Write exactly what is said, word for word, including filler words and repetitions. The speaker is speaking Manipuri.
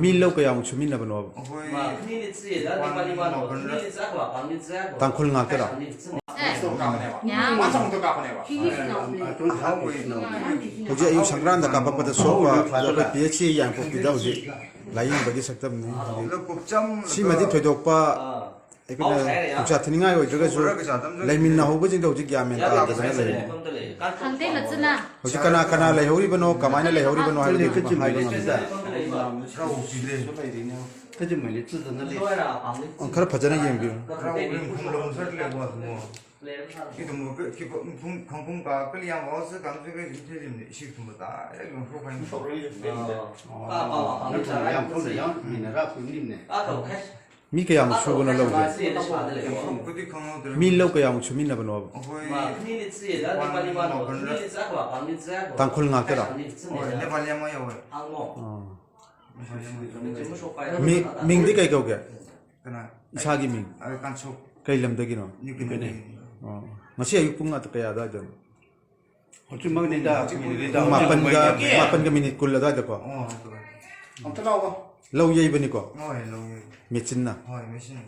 ꯃꯤ ꯂꯧ ꯀꯌꯥꯃꯨꯛ ꯁꯨꯃꯤꯟꯅꯕꯅꯣꯕ? ꯇꯥꯡꯈꯨꯜ ꯉꯥꯛꯇꯔꯥ? ꯍꯧꯖꯤꯛ ꯑꯌꯨꯛ ꯁꯪꯀ꯭ꯔꯥꯟꯗ ꯀꯥꯞꯄꯛꯄꯗ ꯁꯣꯛꯄ ꯑꯩꯈꯣꯏ ꯄꯤ ꯑꯩꯆ ꯁꯤ ꯌꯥꯡꯄꯣꯛꯄꯤꯗ ꯍꯧꯖꯤꯛ ꯂꯥꯏꯌꯦꯡꯕꯒꯤ ꯁꯛꯇꯝꯅꯤ꯫ ꯁꯤꯃꯗꯤ ꯊꯣꯏꯗꯣꯛꯄ ꯑꯩꯈꯣꯏꯅ ꯈꯨꯠꯁꯥ ꯊꯤꯅꯤꯡꯉꯥꯏ ꯑꯣꯏꯗ꯭ꯔꯒꯁꯨ ꯂꯩꯃꯤꯟꯅꯍꯧꯕꯁꯤꯡꯗꯣ ꯍꯧꯖꯤꯛ ꯒ꯭ꯌꯥꯟ ꯃꯦꯟ ꯇꯥꯗꯗꯅ ꯂꯩꯔꯦ꯫ ꯍꯧꯖꯤꯛ ꯀꯅꯥ ꯀꯅꯥ ꯂꯩꯍꯧꯔꯤꯕꯅꯣ, ꯀꯃꯥꯏꯅ ꯂꯩꯍꯧꯔꯤꯕꯅꯣ ꯍꯥꯏꯕꯗꯨ ꯍꯥꯏꯕ ꯉꯝꯗꯦ꯫ ꯈꯔ ꯐꯖꯅ ꯌꯦꯡꯕꯤꯌꯨ꯫ ꯃꯤ ꯀꯌꯥꯃꯨꯛ ꯁꯨꯕꯅꯣ ꯂꯧꯁꯦ? ꯃꯤ ꯂꯧ ꯀꯌꯥꯃꯨꯛ ꯁꯨꯃꯤꯟꯅꯕꯅꯣꯕ? ꯇꯥꯡꯈꯨꯜ ꯉꯥꯛꯇꯔꯥ? ꯑꯥ꯫ ꯃꯤ-, ꯃꯤꯡꯗꯤ ꯀꯩ ꯀꯧꯒꯦ? ꯏꯁꯥꯒꯤ ꯃꯤꯡ? ꯀꯩ ꯂꯝꯗꯒꯤꯅꯣ? ꯑꯣ꯫ ꯉꯁꯤ ꯑꯌꯨꯛ ꯄꯨꯡ ꯀꯌꯥ ꯑꯗꯨꯋꯥꯏꯗꯅꯣ? ꯍꯧꯖꯤꯛꯃꯛꯅꯤꯗ, ꯄꯨꯡ ꯃꯥꯄꯟꯒ, ꯃꯥꯄꯟꯒ ꯃꯤꯅꯤꯠ ꯀꯨꯟ ꯑꯗꯨꯋꯥꯏꯗꯀꯣ? ꯑꯝꯇ ꯂꯥꯛꯑꯣ꯫ ꯂꯧ ꯌꯩꯕꯅꯤꯀꯣ? ꯍꯣꯏ, ꯂꯧ ꯌꯩ꯫ ꯃꯦꯆꯤꯟꯅ? ꯍꯣꯏ, ꯃꯦꯆꯤꯟꯅ꯫